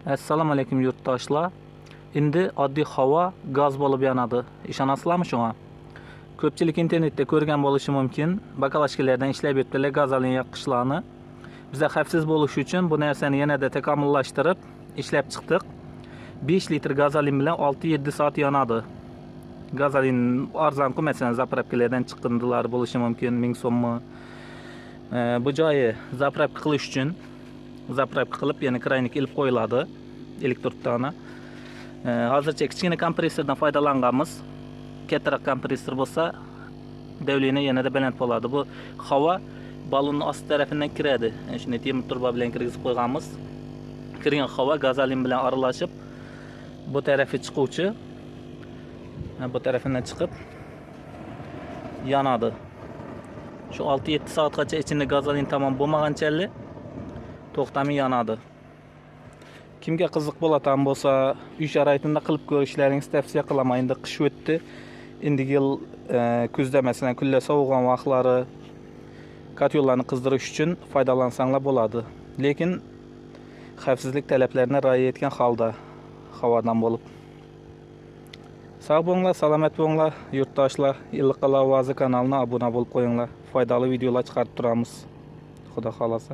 Assalomu alaykum yurtdoshlar. Endi oddiy havo gaz bo'lib yonadi. Ishonasizlarmi shunga? Ko'pchilik internetda ko'rgan bo'lishi mumkin. Bakalashkalardan ishlab yuribdilar gazolin yoqqichlarni. Biza xavfsiz bo'lish uchun bu narsani yanada takomillashtirib ishlab chiqdik. 5 litr gazolin bilan 6-7 soat yonadi. Gazolin arzon-ku, masalan, zapravkalardan chiqindilar bo'lishi mumkin, 1000 so'mmi. Bu joyi zapravka qilish uchun zapravka qilib, yana kraynik ilib qo'yiladi elektrotani. Hozircha kichkina kompressordan foydalanganmiz. Kattaroq kompressor bo'lsa, davleniya yanada baland bo'ladi. Bu havo ballonning ost tarafidan kiradi. Shuni temir turba bilan kirgizib qo'yganmiz. Kirgan havo gazolin bilan aralashib, bu tarafi chiquvchi, bu tarafidan chiqib yonadi. Shu 6-7 soatgacha ichida gazolin tamom bo'lmaganchalik to'xtamay yonadi. Kimga qiziq bo'latan bo'lsa, uy sharoitida qilib ko'rishlaringizni tavsiya qilaman. Endi qish o'tdi. Endigi yil kuzda masalan kunlar sovuqgan vaqtlari kotyollarni qizdirish uchun foydalansanglar bo'ladi. Lekin xavfsizlik talablarini rioya etgan holda havodan bo'lib. Sog' bo'linglar, salomat bo'linglar, yurtdoshlar. Iliqqala ovozi kanalına obuna bo'lib qo'yinglar. Foydali videolar chiqarib turamiz. Xudo xolasa.